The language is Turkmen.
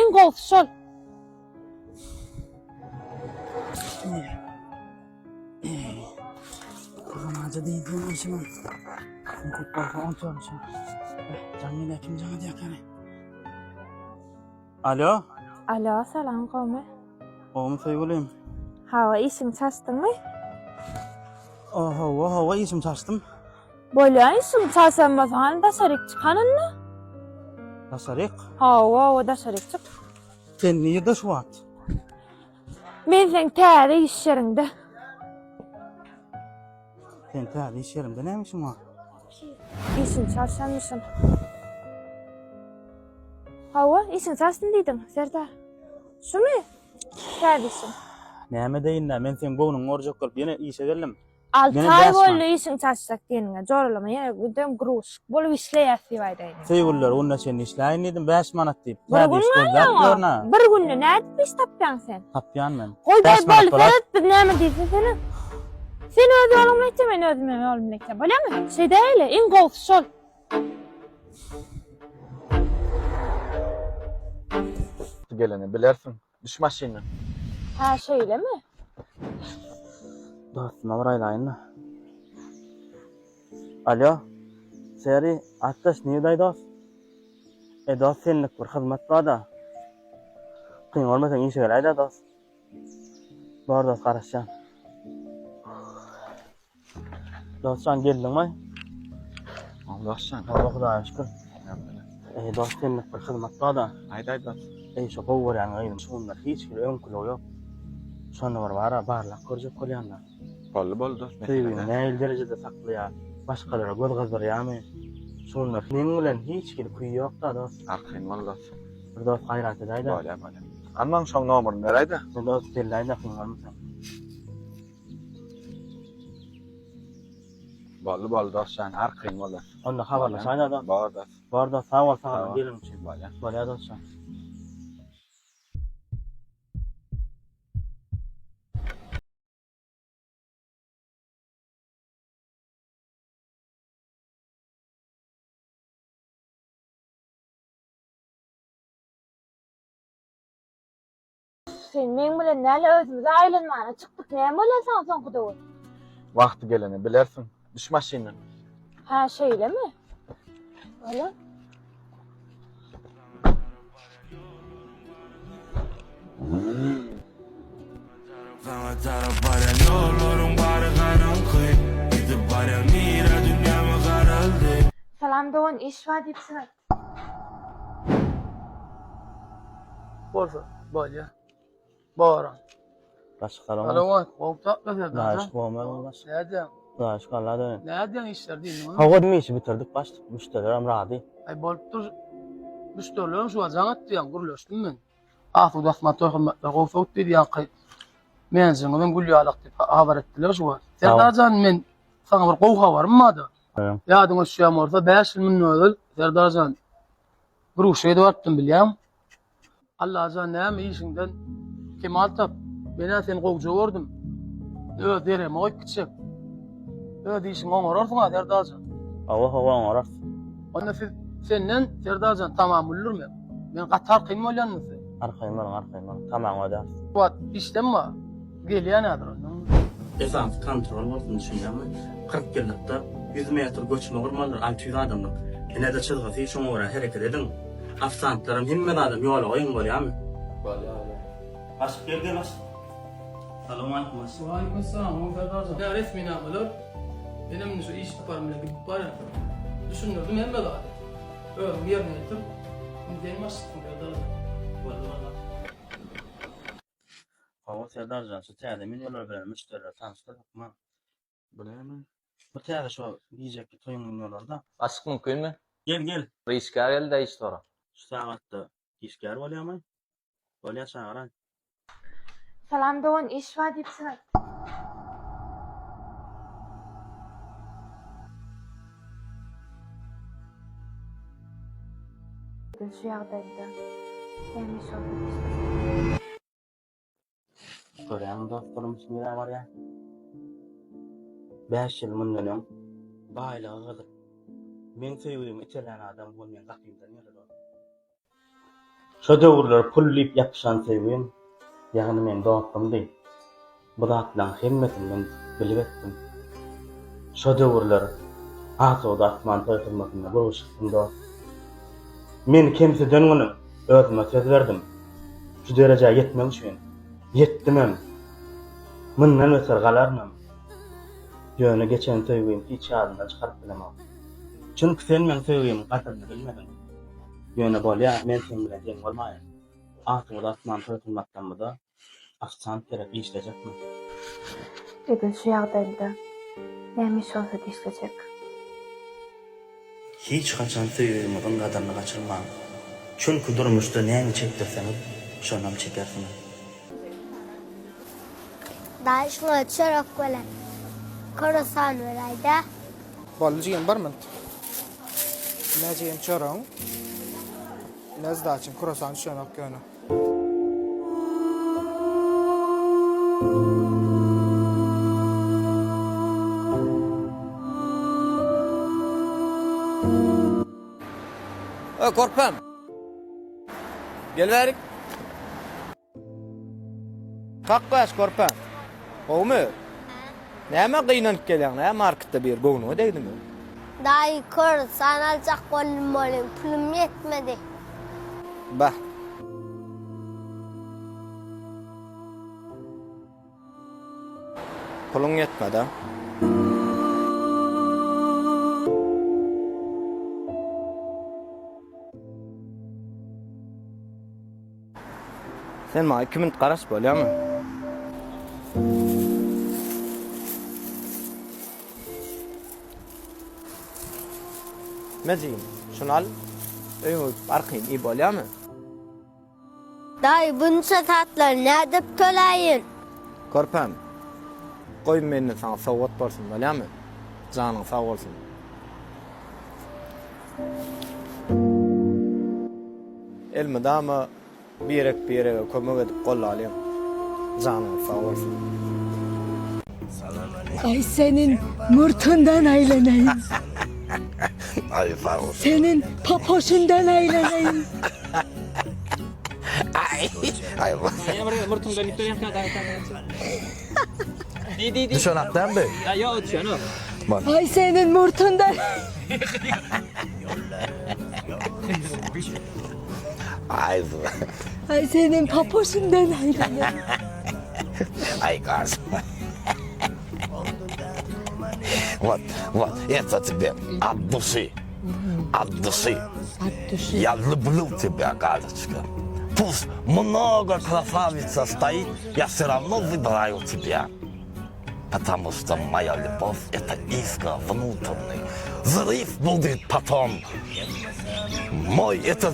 Iň gowusy şol. Kuzanaja diýdim işim. Köp bolsa on sormuşum. Jaň gelýär, kim jaň edýär ekeni? Alo. Alo, salam gowmy? Gowmy söýgülim? Hawa, işiňi çalyşdyňmy? O, hawa, hawa, işimi çalyşdym. Bolýa, işiňi çalşan bolsaň, hany daşaryk çykan onda? Daşaryk? Hawa, hawa, daşaryk çyk. Sen nirde şu wagt? Men seň täze iş ýeriňde. Sen täze iş ýerimde näme işiň bar? Işiňi çalşanmyşyn. Hawa, işiňi çalşdym diýdiň, Serdar. Şumy? Täze işiň. Näme deýin-dä, men seň göwnüňi görjek bolup ýene işe geldim. Alty aý boldy işiň çalyşjak diýeniňe. Joralama ýene gündem gruşik bolup işleýäs diýip aýdaýyn. Söýgüliler gününe çenli işläýin diýdim, 5 manat diýip. Bir gün galýaň. Bir günde nädip iş tapýaň sen? Tapýan men. Goý goý boldy seret biz näme diýse seni. Sen öz ýoluň bilen gitjek, men özüm ýolum bilen gitjek. Bolýamy? Şeýdäýeli, iň gowusy şol. Geleni bilersiň. Düş maşyndan. Hä şeýlemi? Dostuma bir aýlaýyn-da. Alýo. Seri, atdaş nirdaý dost? E dost senlik bir hyzmat bar-da. Kyn görmeseň işe geläý-dä dost. Bor dost garaşýan. Dostjan geldiňmi? Dostjan. Hawa Hudaýa şükür. Eý dost senlik bir hyzmat bar-da. Aýt aýt dost. Eý şu gowy görýän gyzym şu günler hiç hili öňküligi ýok. Şony bir bara barlap görjek bolýan-da. Boldy boldy dost. Söýgini nähili derejede saklaýar, başgalara göz gyzdyrýarmy? Şu günler meň bilen hiç hili küýi ýok-da dost. Arkaýyn bol dost. Bir dost gaýrat edäý-de. Bolýar bolýar. Hany maňa şoň nomeryny beräý-de. Bir dost belläý-de kyn görmeseň. Boldy boldy dost jan arkaýyn bol dost. Onda habarlaşaýda dost. Bor dost. Bor dost sag bol sag bol geliň üçin. Bolýar. Bolýar dost jan. Sen meň bilen näle özümize aýlanmana çykdyk, näme bolýar saňa soňky döwür? Wagty geleni bilersiň. Düş maşyndan. Hä, şeýlemi? Bolýa. Saňa tarap barýan ýollaryň bary garaňky Gidip barýaň nirä dünýäme garaldy. Salam dogan iş bar diýipsiňiz. Bolsa, bolýa. Boran. Başlyk salam. Salawat, gowy tapla Serdar. Daş gowmy baş. Nädýäň? Daş galla dön. Nädýäň işler diýdim. Hawa işi bitirdik başlyk. Müşderiler hem razy. Aý bolup dur. Müşderilerim şu wagt jaň atdy ýaň gürleşdim men. Asuda asman toý hyzmatlar gowy sowut diýdi ýaňky. Menejeriňizem gül ýalak diýip habar etdiler şu wagt. Serdar jan men saňa bir gowy habarym bardy. Ýadyňa düşýän bolsa 5 ýyl mundan ozal Serdar jan Gruşa edip alypdym bilýäňmi? Allajan näme işiňden kemal tap. Men-ä seni gowja gördüm. Öz deregime goýup gitjek. Öz işiňi oňararsyň-a Serdarjan. Hawa, hawa oňararys. Onda siz senden Serdarjan tamam güldür men. Men gaty arkaýyn bolýan size. Arkaýyn boluň, arkaýyn boluň. Tamaňy ödäris. Bu wagt işdem bar. Gelýän häzir ondan. Esasy kontrol bolsun düşünýäňmi? 40 ýyllykda 100 metr göçme gurmalydyr 600 adamlyk. Ine-de çyzgysy şoňa görä hereket ediň. Ofisantlaram hemme zadam ýola goýuň bolýamy? Bolýar bolýar. Başlyk gel gel başlyk. Salowmalikim başlyk. Waleýkim salam gowy Serdarjan. Ýa resminamalar menem indi şu iş saparym bilen gidip barýan. Düşündirdim hemme zady. Özüň ýerine ýetir. Indi sen başlyksyň Serdarjan. Boldy boldy. Hawa Serdarjan şu täze menýular bilen müşderileri tanyşdyr hökman. Bu näme? Bu täze şo gijeki toýuň menýulary-da. Açyk mümkinmi? Gel gel. Bir işgär geldi-de iş sorap. Şu sagatda işgär bolýamy? Bolýa çagyraý. Salam dogan iş bar diýipsiňiz. Edil şu ýagdaýda näme iş bolsa işlesin. Görýäňmi dost durmuş nirä barýar? 5 ýyl mundan öň baýlyga gyzyp, meň söýgimi itelän adam bu meň gapymdan geldi dost. Şo döwürler pul diýip ýapyşan söýgim, ýagny meň dostumdy. Bu zatlaň hemmesini men bilip etdim. Şo döwürler asuda asman toý hyzmatynda gurluşypdym dost. Meni kemsiden günüm özüme söz berdim. Şu derejä ýetmek üçin. Ýetdimem. Mundan beter galarynam. Ýöne geçen söýgimi hiç ýadymdan çykaryp bilemok. Çünki sen meň söýgimiň gadyryny bilmediň. Ýöne bolýa, men seň bilen deň bolmaýyn. Asuda asman toý hyzmatlarymyza Ofisiant gerek işlejekmi? Edil şu ýagdaýymda näme iş bolsa-da işlejek. Hiç haçan söýgiňiziň gadyryny gaçyrmaň. Çünki durmuşda näme çekdirseňiz, şonam çekersiňiz. Daýy şuňa çörek bilen kruasan beräýdä. Boldy jigim bir minut. Ine jigim çöregiň. Ine zdaçyň kruasan düşenok ýöne. Öý korpam. Gel bärik. Kak baş korpam. Gowumy? Näme gynanyp gelýäň? Näme marketde bir göwnüňe degdimi? Daýy kör, san aljak boldum welin, pulum ýetmedi. Bah. Puluň ýetmedi-a. Sen maňa 2 minut garaş bolýamy? Mejim, şuny al. Öýüňe gidip arkaýyn iý bolýamy? Daýy bunça zatlary nädip töläýin? Körpäm, goý menden saňa sowgat bolsun bolýamy? Janyň sag bolsun. Elmydama birek-birege kömek edip gollalyň. Janyňyz sag bolsun. Ay senin murtundan aylanayım. Ay sag ol. Senin popoşundan aylanayım. Ay. Ay. Düşen akdan be. Ay senin murtundan. Ay. Ay senin popoşundan aylanayım. Ay gaz. Вот, вот, это тебе от души. От души. От души. Я люблю тебя, Галочка. Пусть много красавица стоит, я все равно выбираю тебя. Потому что моя любовь – это искра внутренний. Взрыв будет потом. Мой этот...